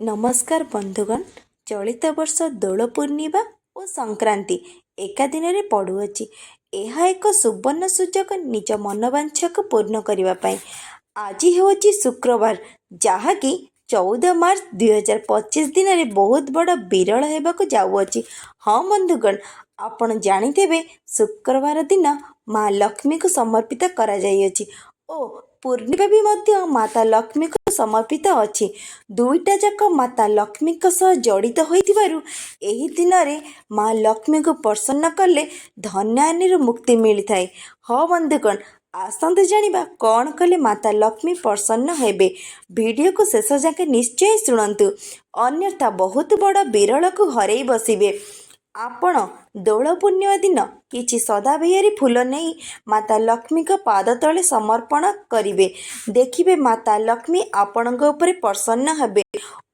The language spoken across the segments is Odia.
ନମସ୍କାର ବନ୍ଧୁଗଣ, ଚଳିତ ବର୍ଷ ଦୋଳ ପୂର୍ଣ୍ଣିମା ଓ ସଂକ୍ରାନ୍ତି ଏକା ଦିନରେ ପଡ଼ୁଅଛି। ଏହା ଏକ ସୁବର୍ଣ୍ଣ ସୁଯୋଗ ନିଜ ମନବାଞ୍ଛାକୁ ପୂର୍ଣ୍ଣ କରିବା ପାଇଁ। ଆଜି ହେଉଛି ଶୁକ୍ରବାର, ଯାହାକି 14 ମାର୍ଚ୍ଚ 2025 ଦିନରେ ବହୁତ ବଡ଼ ବିରଳ ହେବାକୁ ଯାଉଅଛି। ହଁ ବନ୍ଧୁଗଣ, ଆପଣ ଜାଣିଥିବେ ଶୁକ୍ରବାର ଦିନ ମା ଲକ୍ଷ୍ମୀଙ୍କୁ ସମର୍ପିତ କରାଯାଇଅଛି ଓ ପୂର୍ଣ୍ଣିମା ବି ମଧ୍ୟ ମାତା ଲକ୍ଷ୍ମୀଙ୍କୁ ସମର୍ପିତ ଅଛି। ଦୁଇଟା ଯାକ ମାତା ଲକ୍ଷ୍ମୀଙ୍କ ସହ ଜଡ଼ିତ ହୋଇଥିବାରୁ ଏହି ଦିନରେ ମା ଲକ୍ଷ୍ମୀଙ୍କୁ ପ୍ରସନ୍ନ କଲେ ଧନହାନିରୁ ମୁକ୍ତି ମିଳିଥାଏ। ହଁ ବନ୍ଧୁଗଣ, ଆସନ୍ତୁ ଜାଣିବା କ'ଣ କଲେ ମାତା ଲକ୍ଷ୍ମୀ ପ୍ରସନ୍ନ ହେବେ। ଭିଡ଼ିଓକୁ ଶେଷ ଯାକେ ନିଶ୍ଚୟ ଶୁଣନ୍ତୁ, ଅନ୍ୟଥା ବହୁତ ବଡ଼ ବିରଳକୁ ହରେଇ ବସିବେ। ଆପଣ ଦୋଳ ପୂର୍ଣ୍ଣିମା ଦିନ କିଛି ସଦାବିହାରୀ ଫୁଲ ନେଇ ମାତା ଲକ୍ଷ୍ମୀଙ୍କ ପାଦ ତଳେ ସମର୍ପଣ କରିବେ। ଦେଖିବେ ମାତା ଲକ୍ଷ୍ମୀ ଆପଣଙ୍କ ଉପରେ ପ୍ରସନ୍ନ ହେବେ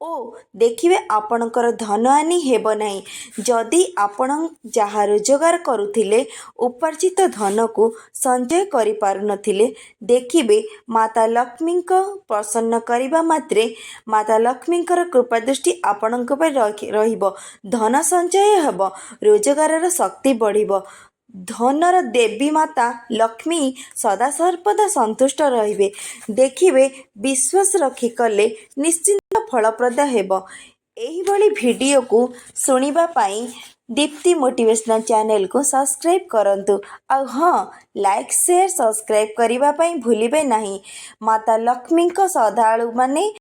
ଓ ଦେଖିବେ ଆପଣଙ୍କର ଧନହାନି ହେବ ନାହିଁ। ଯଦି ଆପଣ ଯାହା ରୋଜଗାର କରୁଥିଲେ, ଉପାର୍ଜିତ ଧନକୁ ସଞ୍ଚୟ କରିପାରୁନଥିଲେ, ଦେଖିବେ ମାତା ଲକ୍ଷ୍ମୀଙ୍କ ପ୍ରସନ୍ନ କରିବା ମାତ୍ରେ ମାତା ଲକ୍ଷ୍ମୀଙ୍କର କୃପାଦୃଷ୍ଟି ଆପଣଙ୍କ ଉପରେ ରହିବ। ଧନ ସଞ୍ଚୟ ହେବ, ରୋଜଗାରର ଶକ୍ତି ବଢ଼ିବ। ଧନର ଦେବୀ ମାତା ଲକ୍ଷ୍ମୀ ସଦାସର୍ବଦା ସନ୍ତୁଷ୍ଟ ରହିବେ। ଦେଖିବେ, ବିଶ୍ୱାସ ରଖି କଲେ ନିଶ୍ଚିନ୍ତ ଫଳପ୍ରଦ ହେବ। ଏହିଭଳି ଭିଡ଼ିଓକୁ ଶୁଣିବା ପାଇଁ ଦୀପ୍ତି ମୋଟିଭେସନାଲ୍ ଚ୍ୟାନେଲକୁ ସବସ୍କ୍ରାଇବ୍ କରନ୍ତୁ। ଆଉ ହଁ, ଲାଇକ୍, ସେୟାର, ସବସ୍କ୍ରାଇବ୍ କରିବା ପାଇଁ ଭୁଲିବେ ନାହିଁ। ମାତା ଲକ୍ଷ୍ମୀଙ୍କ ଶ୍ରଦ୍ଧାଳୁମାନେ।